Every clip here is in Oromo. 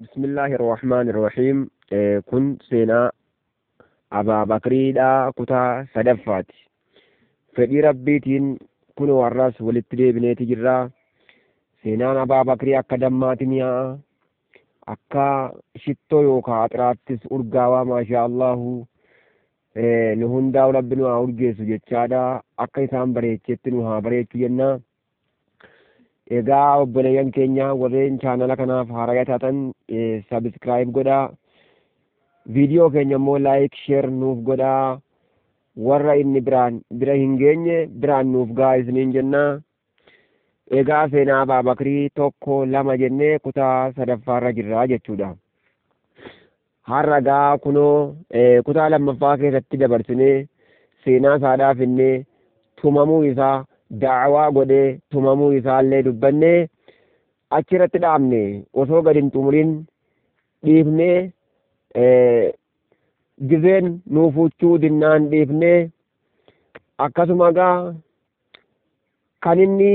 Bismillaahi Rahmaani Rahiim. Kun seenaa Abaa Bakriidha kutaa sadaffaati. Fedhii Rabbiitiin kunoo har'as walitti deebineeti jirra. Seenaan Abaa Bakrii akka dammaati mi'aa'a. Akka shittoo yookaan axiraattis urgaawaa maashaa Allahu. Nu hundaa'u Rabbi nu haa urgeessu jechaadha. Akka isaan bareechetti nu haa bareechu jenna. Egaa obboleeyyan keenya warreen chaanala kanaaf haaraya taatan sabiskiraayib godhaa. Viidiyoo keenya immoo laayik sheer nuuf godhaa. Warra inni biraan bira hin geenye biraan nuuf gahaa isiniin jenna. Egaa seenaa Abaa Bakrii tokko lama jennee kutaa sadaffaarra jirra jechuudha. Har'a gaa kunoo kutaa lammaffaa keessatti dabarsinee seenaa isaadhaa finnee tumamuu isaa da'awaa godhee tumamuu isaallee dubbannee achirratti dhaabne osoo gad hin xumurin dhiifnee gizeen nuu fuuchuu dinnaan dhiifnee akkasuma gaa kan inni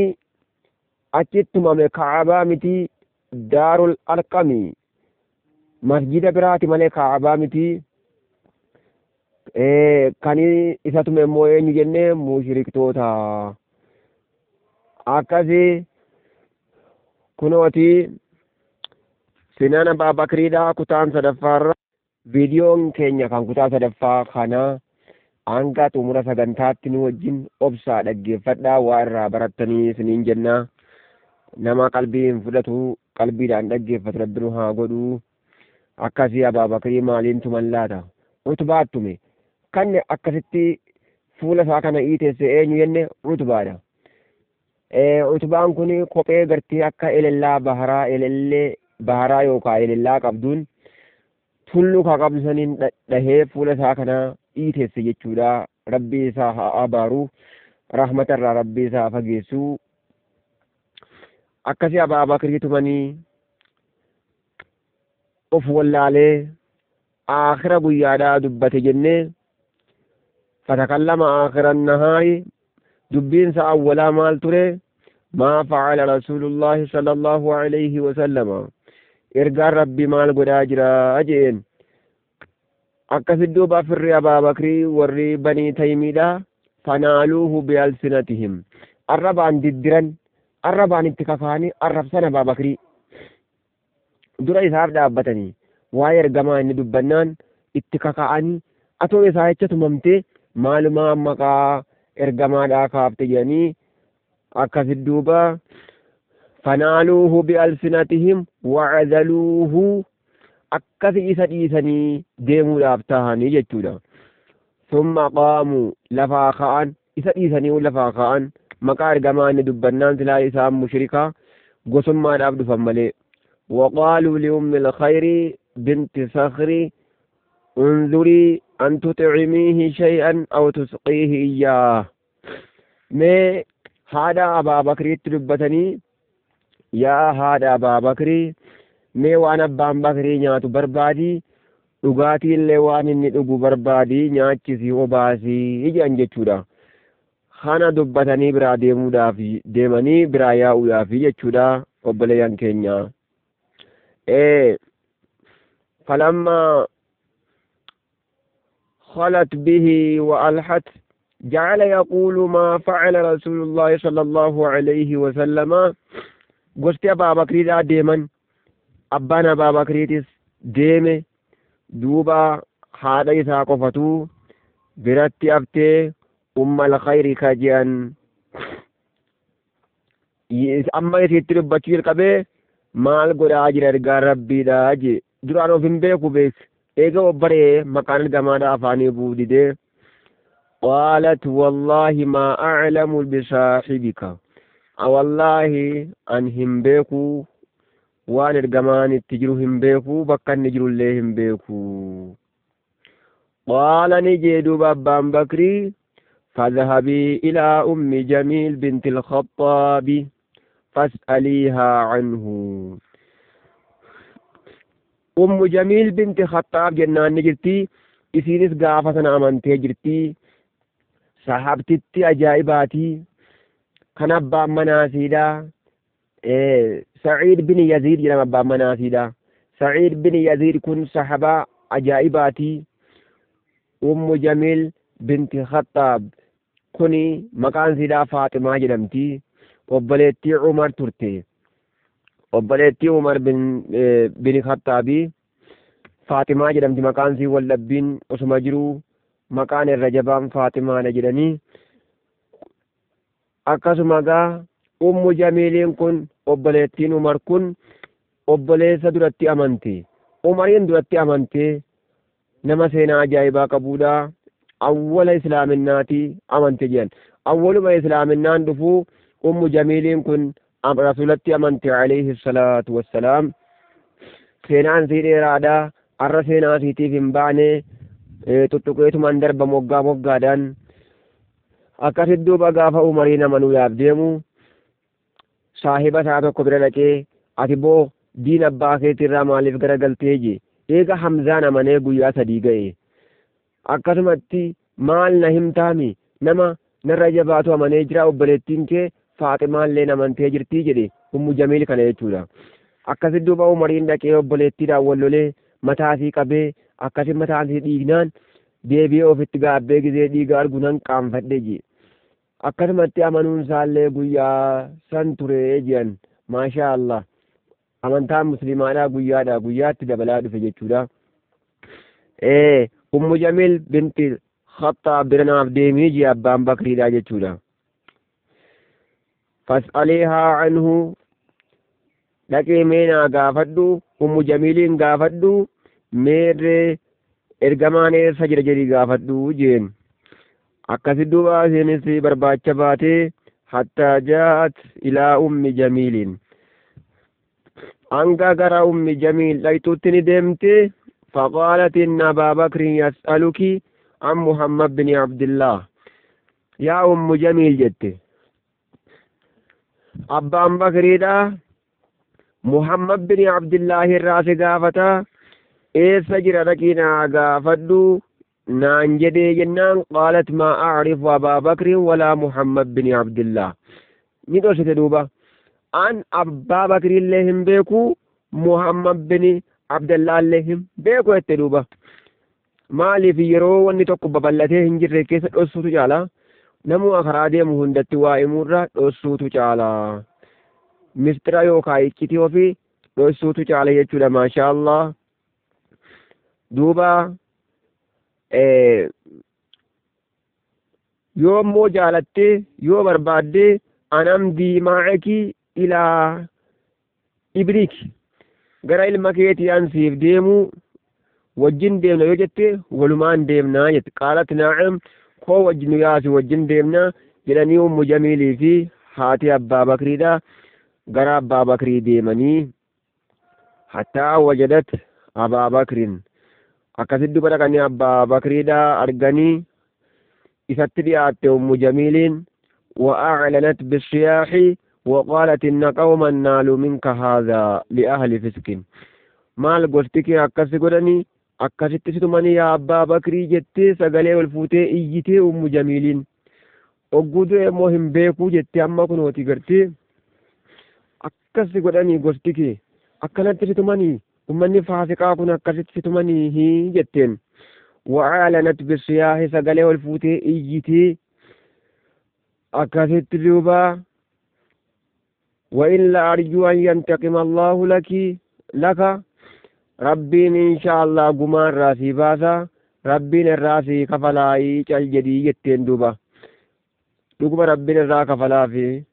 achitti tumame Ka'abaa miti Daarul Arqami masjida biraati malee Ka'abaa miti. Kan isa tume immoo eenyu jennee mushriktoota. Akkasi kunooti seenaan Abbaa Bakriidha kutaan sadaffaarra. Viidiyoon keenya kan kutaa sadaffaa kana hanga xumura sagantaatti nu wajjin obsaa dhaggeeffadhaa waa irraa barattanii isiniin jenna. Nama qalbii hin fudhatu qalbiidhaan dhaggeeffatu rabbi nu haa godhu. Akkasii Abaa Bakrii maaliin tuman laata? Utbaa tume. Kan akkasitti fuula isaa kana iiteesse eenyu jenne utbaadha. Utbaan kun kophee gartee akka elellaa baharaa elellee baharaa yookaan elellaa qabduun tulluu kaa qabdu saniin dhahee fuula isaa kana iiteesse jechuudha. Rabbii isaa haa abaaru. Rahmata irraa rabbii isaa haa fageessu. Akkasii Abaa Bakrii tumanii of wallaalee aakhira guyyaadhaa dubbate jennee fatakallama aakhira nahaari dubbiin isaa awwalaa maal ture maa facala rasuulullaahi sallallahu alayhi wasallama ergaan rabbii maal godhaa jira jeen akkasi duuba firri Abaa Bakrii warri banii taymiidha fanaaluuhu bialsinatihim arrabaan diddiran arrabaan itti kakaanii arrabsan Abaa Bakrii dura isaaf dhaabbatanii waa'ee ergamaa inni dubbannaan itti kaka'anii atoo isaa jecha tumamtee maalumaa maqaa ergamaadhaa kaafte jedhanii akkasi duuba fanaaluuhu bialsinatihim wa'adaluuhu akkasi isa dhiisanii deemuudhaaf tahanii jechuudha. Summa qaamuu lafaa ka'an isa dhiisanii lafaa ka'an maqaa ergamaa inni dubbannaan silaa isaan mushrikaa gosummaadhaaf dhufan malee. Waqaaluu liummi alkhayri binti sakhri unzurii an tuxcimiihi shay'an aw tusqiihi iyyaah. Mee haadha Abaa Bakriitti dubbatanii yaa haadha Abaa Bakrii mee waan abbaan Bakrii nyaatu barbaadii dhugaatii illee waan inni dhugu barbaadii nyaachisi obaasii jedhan jechuudha. Kana dubbatanii biraa deemuudhaaf deemanii biraa yaa'uudhaaf jechuudha obboleeyyan keenya. Falammaa خلت به وألحت جعل يقول ما فعل رسول الله صلى الله عليه وسلم gosti Abaa Bakriidhaa deeman abbaan Abaa Bakriitis deeme duuba haadha isaa qofatu biratti haftee ummal khayri ka je'an amma isiitti dubbachuu jalqabee maal godhaa jira ergaan rabbiidha jee duraan of hin beeku beek eega of baree maqaan ergamaadha afaanii bu'uu didee qaalat wallaahi maa a'lamu bisaaxibika wallaahi an hin beeku waan ergamaan itti jiru hin beeku bakka inni jirullee hin beeku qaala ni jee duuba abbaan bakrii فاذهبي إلى أم جميل بنت الخطاب فاسأليها عنه أم جميل بنت خطاب جنان نجرتي isiinis gaafa sana amantee jirti sahaabtitti ajaa'ibaati kan abbaan manaasiidha Sa'iid bin Yaziid jedhama abbaan manaasiidha. Sa'iid bin Yaziid kun sahabaa ajaa'ibaatii. Ummu Jamiil binti Khaxxaab kuni maqaan isiidhaa Faaximaa jedhamti. Obboleettii Umar turte. Obboleettii Umar bin Khaxxaabii Faaximaa jedhamti maqaan isii. Waldhabbiin osuma jiruu maqaan irra jabaan Faaximaadha jedhanii. Akkasuma gaa Ummu Jamiiliin kun, obboleettiin Umar kun, obboleessa duratti amante. Umariin duratti amante. Nama seenaa ajaa'ibaa qabuudha. Awwala islaaminaati amante jedhan. Awwaluma islaaminaan dhufuu Ummu Jamiiliin kun Rasuulatti amante alayhi salaatu wassalaam. Seenaan sii dheeraadha. Arra seenaa siitiif hin baane, tuttuqeetumaan darba moggaa moggaadhaan. Akkasit duuba gaafa Umariin amanuudhaaf deemu saahiba isaa tokko bira dhaqee, "Ati boo diin abbaa keetirraa maaliif garagaltee?" je. Eega Hamzaan amanee guyyaa 3 ga'e. Akkasumatti maal na himtaami, nama narra jabaatu amanee jira, obboleettiin kee Faaximaallee amantee jirtii jedhe, Ummu Jamiil kana jechuudha. Akkasit duuba Umariin dhaqee obboleettiidhaan wal lolee mataa isii qabee, akkasi mataan isii dhiignaan deebi'ee ofitti gaabbee, gizee dhiiga argu nan qaanfadhe je. Akkasumatti amanuun isaallee guyyaa san ture jedhan. Maashaa Allah. Amantaan musliimaadhaa guyyaadhaa guyyaatti dabalaa dhufe jechuudha. Ummu Jamiil binti Khaxxaab bira naaf deemii jee abbaan Bakriidhaa jechuudha. Fas'aliihaa anhu, dhaqee mee naa gaafadhu, Ummu Jamiiliin gaafadhu, meerree ergamaan eessa jira jedhii gaafadhu jeen. Akkasi duuba isheenis barbaacha baatee hattaa jaa'at ilaa Ummi Jamiiliin. Hanga gara Ummi Jamiil dhayxutti ni deemte. Faqaalat inna Abaa Bakrin yas'aluki an Muhammad bin Abdillah. Yaa Ummu Jamiil jette. Abbaan Bakriidha. Muhammad bin Abdillaahi irraa si gaafata. Eessa jira, dhaqii naa gaafadhu naan jedhee jennaan, qaalat maa a'rifu Abaa Bakrin walaa Muhammad bin Abdillah. Ni dhoksite duuba. An Abbaa Bakriillee hin beeku, Muhammad bin Abdallaallee hin beeku jette duuba. Maaliif? Yeroo wanni tokko babal'atee hin jirre keessa dhoksuutu caala. Namuma karaa deemu hundatti waa himuurra dhoksuutu caala. Mistira yookaan iccitii ofii dhoksuutu caala jechuudha, maashaa Allah. Duuba yoo immoo jaalattee, yoo barbaaddee, anamdii maa'aki ilaa ibniki, gara ilma keetii an siif deemuu wajjin deemna yoo jette, walumaan deemnaa jette. Qaalat naa'am, koo wajjin nu yaasi, wajjin deemna jedhanii Ummu Jamiilii fi haati Abbaa Bakriidha gara Abbaa Bakrii deemanii, hattaa wajadat Abaa Bakrin. Akkasitti duba dhaqanii Abbaa Bakriidha arganii isatti dhiyaatte Ummu Jamiiliin. وأعلنت بالصياح وقالت إن قوما نالوا منك هذا لأهل فسق. Maal gosti kee akkasi godhanii akkasitti si tumanii yaa Abbaa Bakrii jettee sagalee ol fuutee iyyitee Ummu Jamiiliin. Ogguu du'e immoo hin beekuu jettee, amma kunooti gartee akkasi godhanii, gosti kee akkanatti si tumanii, ummanni faasiqaa kun akkasitti si tumanii jetteen. وأعلنت بالصياح, sagalee ol fuutee iyyitee akkasitti duuba وإن أرجو أن ينتقم الله لك لك, rabbiin insha Allah gumaa irraa sii baasa, rabbiin irraa sii kafalaayii cal jedhii jetteen. Duuba dhuguma rabbiin irraa kafalaafi.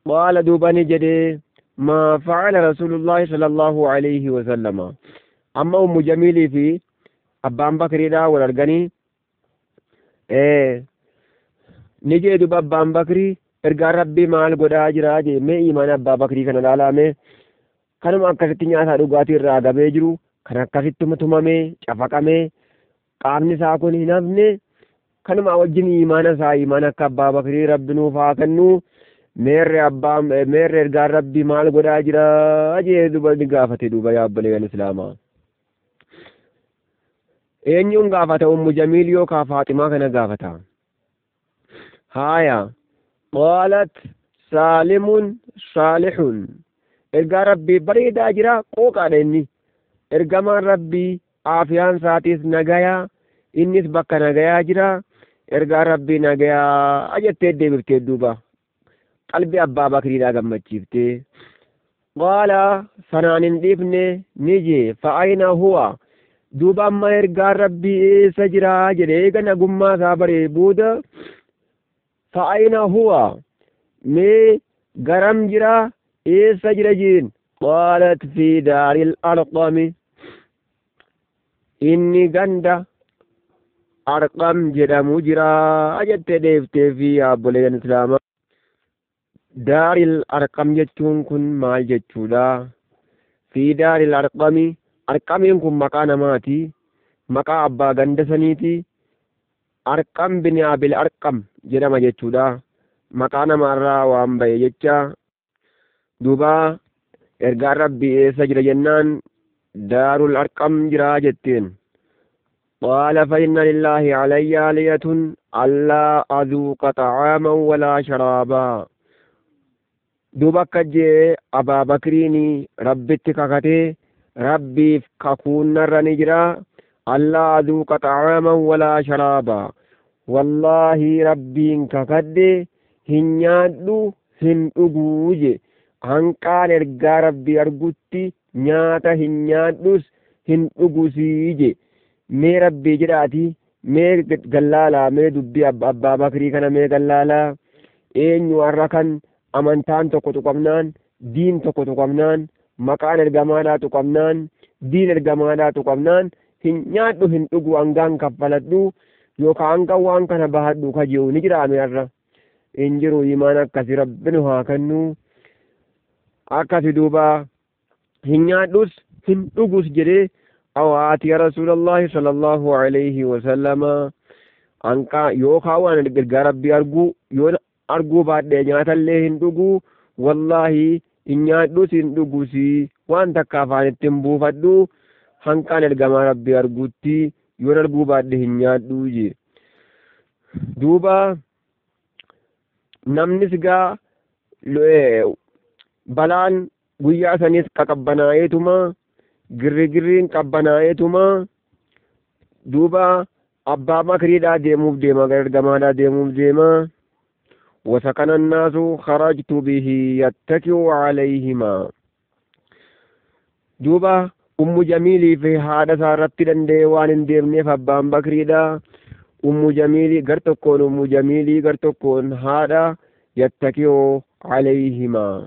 Qaala, duuba ni jedhee, ما فعل رسول الله صلى الله عليه وسلم. Amma Ummu Jamiilii fi abbaan Bakriidha wal arganii ni jee duba abbaan Bakrii, ergaan rabbii maal godhaa jira jee. Mee imaan abbaa Bakrii kana ilaalame. Kanuma akkasitti nyaataa dhugaatii irraa gabee jiru kan akkasitti tumamee cafaqamee qaamni isaa kun hin hafne, kanuma wajjin imaana isaa, imaana akka abbaa Bakrii rabbi nuuf haa kennu. Meerre abbaa, meerre ergaan rabbii maal godhaa jira jee duba ni gaafate. Duuba yaa obboleeyyan islaamaa, eenyuun gaafata? Ummu Jamiil yookaa Faaximaa kana gaafata. Haaya, qaalat saalimun saalihun. Ergaa Rabbii bareedaa jira, qooqaadha inni. Ergamaan Rabbii aafiyaan isaatis nagayaa, innis bakka nagayaa jira. Ergaa Rabbii nagayaa jettee deebiftee duuba. Qalbii Abbaa Bakriidhaa gammachiiftee. Qaala sanaan hin dhiifne ni jee fa'ayna huwa, duuba amma ergaan Rabbii eessa jira jedhe. Eega nagummaa isaa baree booda, fa'ayna huwa, mee garam jira, eessa jira jeen. Qaalat fi daaril Arqami, inni ganda Arqam jedhamu jira jettee deeftee fi yaabboleen Islaamaa. Daaril Arqam jechuun kun maal jechuudha? Fi daaril Arqami, Arqamiin kun maqaa namaati, maqaa abbaa ganda saniiti. Arqam bin Abil Arqam jedhama jechuudha. Maqaa namaarraa waan ba'e jecha. Duuba ergaan Rabbii eessa jira jennaan Daarul Arqam jira jetteen. Qaala fa inna lillaahi alayya aliyatun allaa azuuqa xa'aaman walaa sharaabaa. Duuba akka jee Abaa Bakriin Rabbitti kakatee, Rabbiif kakuun narra ni jira, allaa azuuqa xa'aaman walaa sharaabaa. Wallaahi Rabbiin kakadhe, hin nyaadhu hin dhuguu je. Hanqaan ergaa Rabbii argutti nyaata hin nyaadhus hin dhugusii je. Mee Rabbii jedhaati mee gallaalaa, mee dubbii Abbaa Bakrii kana mee gallaalaa. Eenyu har'a kan amantaan tokko tuqamnaan, diin tokko tuqamnaan, maqaan ergamaadhaa tuqamnaan, diin ergamaadhaa tuqamnaan hin nyaadhu hin dhugu hangaan kaffaladhu yookaan hanga waan kana bahadhu ka jiru ni jiraame? Har'a hin jiru. Imaan akkasi Rabbi nu haa kennu. Akkasi duuba hin nyaadhus hin dhugus jedhee awaati ya Rasuulallahi sallallahu alayhi wasallama, hanqaa yookaan waan ergaa Rabbii arguu yoo arguu baadhee nyaatallee hin dhugu, wallaahi hin nyaadhus hin dhugus, waan takka afaan ittiin buufadhu hanqaan ergamaa Rabbii arguutti, yoon arguu baadhe hin nyaadhu je. Duuba namni sigaa balaan guyyaa sanis qaqabbanaa'eetuma, girrigirriin qabbanaa'eetuma, duuba Abbaa Bakriidhaa deemuuf deema, gara ergamaadhaa deemuuf deema. وسكن الناس خرجت به يتكئ عليهما. Duuba Ummu Jamiilii fi haadha isaa irratti danda'ee waan hin deemneef Abbaan Bakriidha Ummu Jamiilii gar tokkoon, Ummu Jamiilii gar tokkoon haadha, yattaki'u alayhimaa,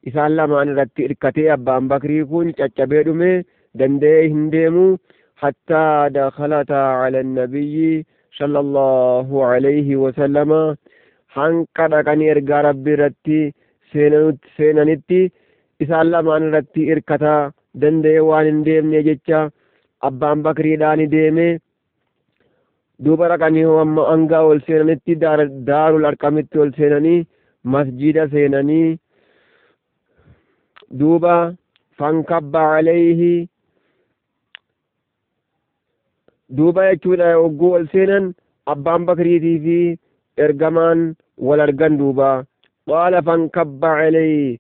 isaan lamaan irratti hirkatee Abbaan Bakrii kun caccabee dhume, danda'ee hin deemu. Hattaa dakhalata ala nabiyyi sallallahu alayhi wasallama, hanqa dhaqanii ergaa Rabbii irratti seenanitti isaan lamaan irratti hirkataa danda'ee waan hin deemne jecha Abbaan Bakriidhaan deeme. Duuba dhaqanii amma hanga ol seenanitti, Daarul Arqamitti ol seenanii, masjida seenanii, duuba fankabba alayhi. Duuba jechuudha hogguu ol seenan Abbaan Bakriitii fi ergamaan wal argan. Duuba qaala fankabba alayhi,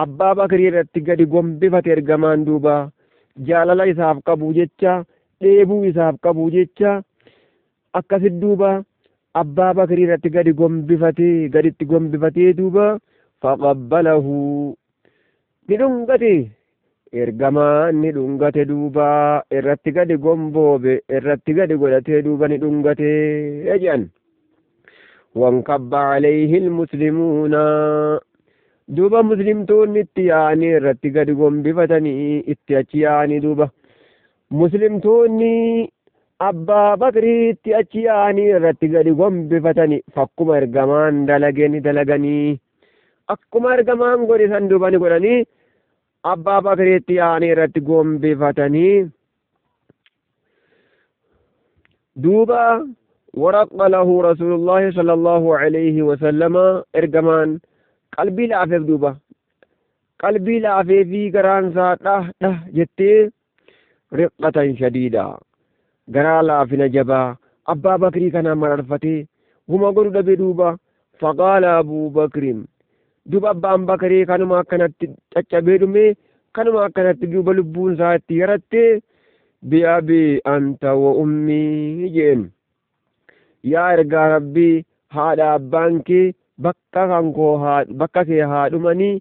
Abbaa Bakrii irratti gadi gombifate ergamaan. Duuba jaalala isaaf qabu jecha, dheebuu isaaf qabu jecha, akkasit duuba Abbaa Bakrii irratti gadi gombifatee, gaditti gombifatee, duuba faqabbalahu, ni dhungate ergamaan, ni dhungate. Duuba irratti gadi gomboobe, irratti gadi godhatee, duuba ni dhungate jedhan. Wankabba alayhi almuslimuuna, duuba muslimtoonni itti yaa'anii irratti gadi gombifatanii, itti achi yaa'anii, duuba muslimtoonni Abbaa Bakriitti achi yaa'anii irratti gadi gombifatanii, fakkuma ergamaan dalagee ni dalaganii, akkuma ergamaan godhe san duuba ni godhanii, Abbaa Bakriitti yaa'anii irratti gombifatanii. Duuba waraqa lahu Rasuulullaahi sallallahu alayhi wasallama, ergamaan qalbii laafeef, duuba qalbii laafee fi garaan isaa dhah dhah jettee, riqqatan shadiida, garaa laafina jabaa Abbaa Bakrii kanaan mararfatee huma godhu dhabe. Duuba faqaala Abuu Bakrin, Duuba abbaan Bakrii kanuma akkanatti caccabee dhume, kanuma akkanatti duuba lubbuun isaa itti yaratte. Bi'abii anta wa ummii jeen, yaa ergaa Rabbii, haadha abbaan kee bakka kan koo haa bakka kee haa dhumanii,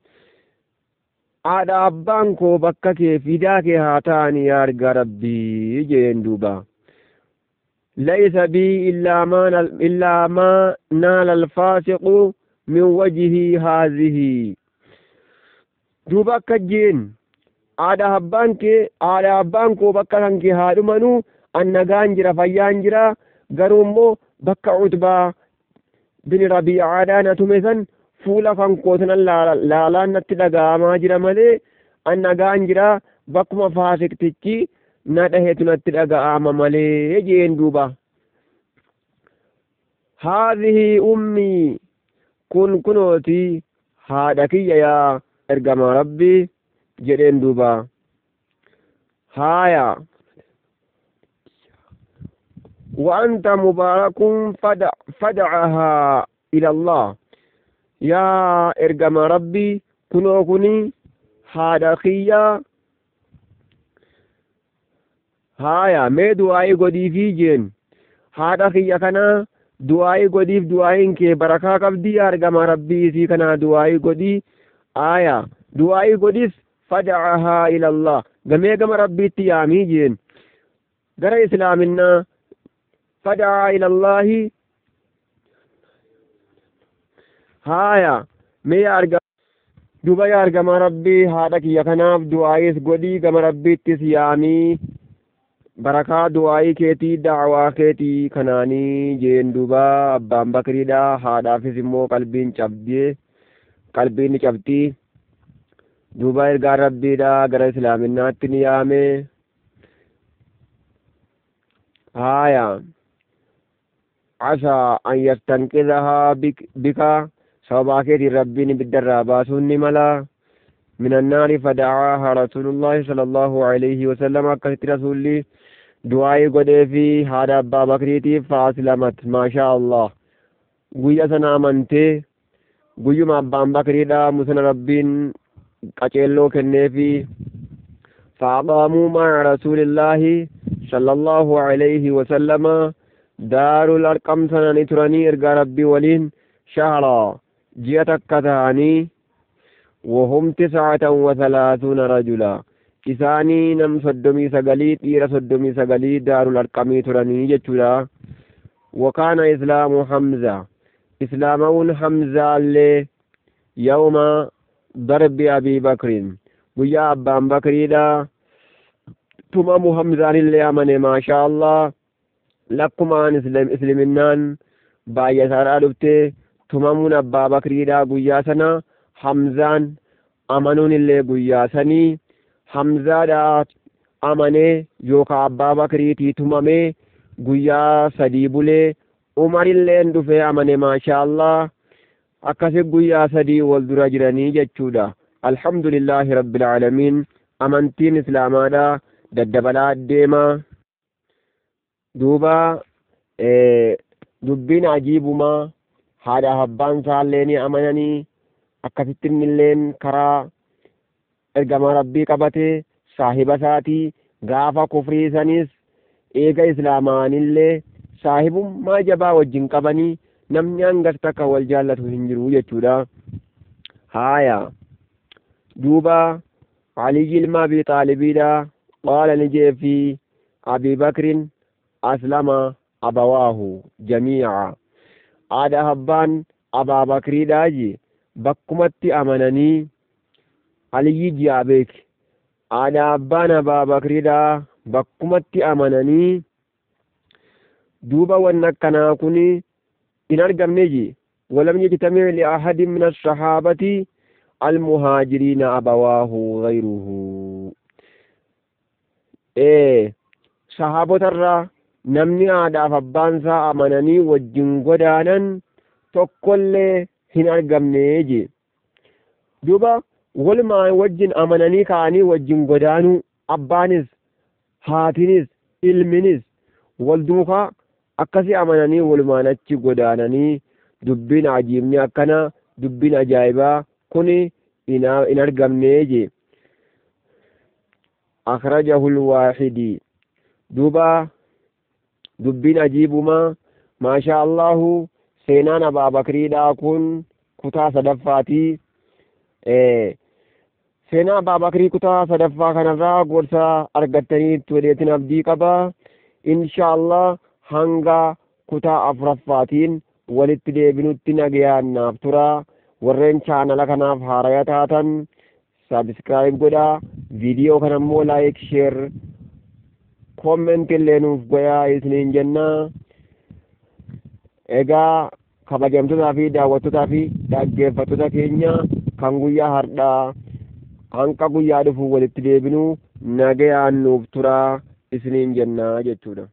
haadha abbaan koo bakka kee fidaa kee haa ta'anii, yaa ergaa Rabbii jeen. Duuba laysa bii illaa maa naala alfaasiqu min wajhii haadhihi. Duuba akka jeen, haadha abbaan kee, haadha abbaan koo bakka kan kee haa dhumanuu, an nagaan jira, fayyaan jira, garuu immoo bakka Utbaa bin Rabiicaadhaa na tume san fuula kan koo sanan laalaan natti dhaga'amaa jira malee an nagaan jira, bakkuma faasiqtichi na dhahetu natti dhaga'ama malee jeen. Duuba haadhihi ummii, kun kunooti haadha kiyya, yaa ergamaa Rabbii jedheen. Duuba haaya, وأنت مبارك فدع فدعها إلى الله. يا إرجم ربي، كنو كني هذا خيا، هايا مي دعائي قدي في جين، هذا خيا كنا دعائي قدي، دعائي كي بركة قبدي، يا إرجم ربي في كنا دعائي قدي، آية دعائي قدي، فدعها إلى الله، غمي غم ربي تيامي جين غير إسلامنا، فدعا إلى الله. هايا mee arga duba, yaa ergama Rabbii, haadha kiyya kanaaf du'aayis godhii, gama Rabbiittis yaamii, barakaa du'aayii keetii, da'awaa keetii kanaanii jeen. Duba abbaan Bakriidha haadhaafis immoo qalbiin cabdee, qalbiin ni cabxii. Duuba ergaan Rabbiidha gara islaaminaatti ni yaame. Haaya, asaa an yastanqidahaa bika, sababaa keetiin Rabbiin ibiddarraa baasuun ni mala, من النار. فدعاها رسول الله صلى الله عليه وسلم، akkasitti rasuulli du'aa'ii godhee fi haadha abbaa Bakriitiif. فأسلمت، ما شاء الله، guyya sana amantee, guyyuma abbaan Bakriidha musana Rabbiin qaceelloo kenneefi. فأقاموا مع رسول الله صلى الله عليه وسلم دار الأرقم سنة turanii ergaa Rabbii waliin شهرا, ji'a takka ta'anii. وهم 39 رجلا, isaanii nam 39, dhiira 39 daarul arqamii turanii jechuudha. وكان إسلام حمزة, إسلامون حمزة اللي يوم ضرب أبي بكر, guyyaa abbaan Bakriidha tumamu Hamzaan illee amane. Maashaa Allah, lakkumaan isliminnaan baay'ataadhaa dhufte. Tumamuun abbaa Bakriidha guyyaa sana, Hamzaan amanuun illee guyyaa sanii. Hamzaadha amanee yookaan abbaa Bakriitii tumamee guyyaa 3 bulee, Umarilleen dhufee amane. Maashaa Allah, akkasi guyyaa 3 wal dura jiranii jechuudha. Alhamdulillahi rabbil aalamiin, amantiin islaamaadha daddabalaa deema. Duuba dubbiin ajiibumaa, haadhaaf abbaan isaallee ni amananii, akkasitti innilleen karaa ergama Rabbii qabate, saahiba isaatii gaafa kufrii sanis eega islaamaanillee saahibummaa jabaa wajjin qabanii, namni hangas takka wal jaallatu hin jiru jechuudha. Haaya, duuba Aliyyi ilma Abi Xaalibiidha qaala, ni jeefi Abi Bakrin aslama abawaahu jamii'a, haadha abbaan Abaa Bakriidhaa je bakkumatti amananii. Aliyyi ji'a beeki, haadha abbaan Abaa Bakriidhaa bakkumatti amananii. Duuba wanni akkanaa kun hin argamne je. ولم يجتمع لأحد من الصحابة المهاجرين أبواه غيره. Sahaabota irraa namni haadhaaf abbaan isaa amananii wajjin godaanan tokkollee hin argamne je. Duuba walumaan wajjin amananii ka'anii wajjin godaanuu, abbaanis haatinis ilminis wal duukaa akkasi amananii walumaan achi godaananii, dubbiin ajiibni akkana, dubbiin ajaa'ibaa. Kun hin argamnee jee. Akhrajahu lwaahidi. Duuba dubbiin ajiibumaa, maashaa Allahu, seenaan Abaa Bakriidhaa kun kutaa sadaffaatii. Seenaa Abaa Bakrii kutaa sadaffaa kanarraa gorsa argattanii jedheetin abdii qaba. Insha Allah hanga kutaa afuraffaatiin walitti deebinutti nagayaan naaf tura. Warreen chaanala kanaaf haaraya taatan subscribe godhaa, viidiyoo kana immoo like, share, comment illee nuuf godhaa isiniin jennaa. Egaa kabajamtootaa fi daawwattootaa fi dhaggeeffattoota keenya, kan guyyaa har'aa hanga guyyaa dhufu walitti deebinu nagayaan nuuf turaa isiniin jennaa jechuudha.